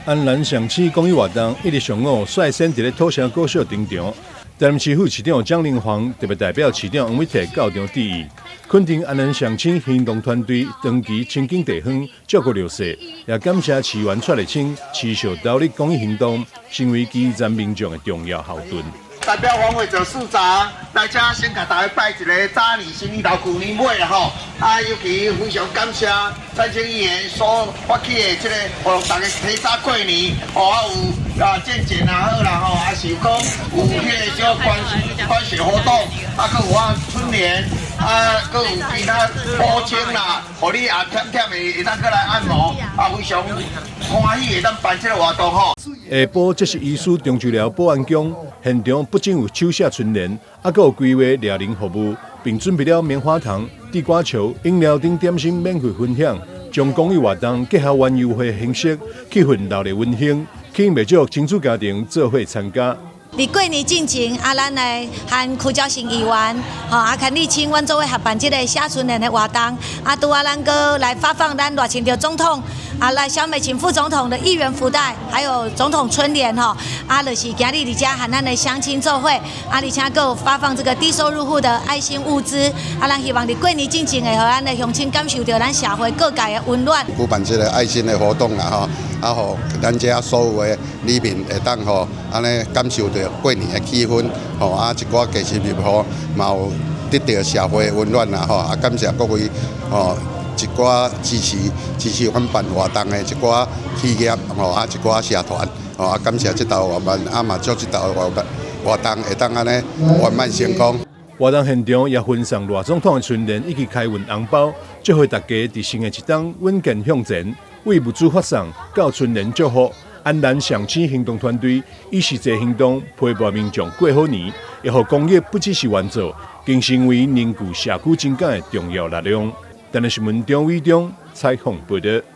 安瀾上市公益活動一日上午率先佇咧土城國小登場，台南市副市長蔣玲芳特別代表市長黃偉哲到場致意，肯定安瀾上市行動團隊長期深耕地方，照顧弱勢，也感謝市議員蔡麗清持續投入公益行動，成為基層民眾的重要後盾。代表黃偉哲市長來遮先共大家拜一个早年，新年頭，舊年尾啦吼。啊，尤其非常感謝蔡清議員所發起的這個，予大家提早過年，吼啊有啊健檢也好啦吼，啊是講有彼个小關關學活動，啊，閣有啊春聯，啊，閣有其他補清啦，予你也忝忝的會當閣來按摩，啊，非常歡喜會當辦這个活動吼。下晡這是醫師張治療保安宮現場，不僅有手寫春聯，還閣有規劃樂齡服務，並準備了棉花糖、地瓜球、飲料等點心免費分享，將公益活動結合園遊會形式，氣氛鬧熱溫馨，吸引袂少親子家庭做伙參加。佇過年進前，啊，咱來和區兆勝議員，吼，啊，牽麗清，阮做伙合辦這个寫春聯的活動，啊，拄仔咱閣來發放咱賴清德總統，啊，來蕭美琴副總統的一元福袋，還有總統春聯，吼，啊，就是今日佇遮和咱的鄉親做伙，啊，而且閣有發放這個低收入戶的愛心物資，啊，咱希望佇過年進前會予咱的鄉親感受著咱社會各界的溫暖。舉辦這个愛心的活動啦，吼，啊，予咱遮所有的里民會當吼，按呢感受著過年的氣氛，吼啊，一寡低收入戶嘛有得著社會的溫暖啦，吼啊，感謝各位吼，一寡支持阮辦活動的一寡企業，吼啊，一寡社團，吼啊，感謝這道圓滿，啊嘛祝這道活活動會當按呢圓滿成功。活動現場也分送賴總統的春聯以及開運紅包，祝賀大家佇新的一冬穩健向前。為物資發送到春聯祝福，安瀾上市行動團隊以實際行動陪伴民眾過好年，也予公益不只是援助，更成為凝聚社區情感的重要力量。台南新聞張偉中採訪報導。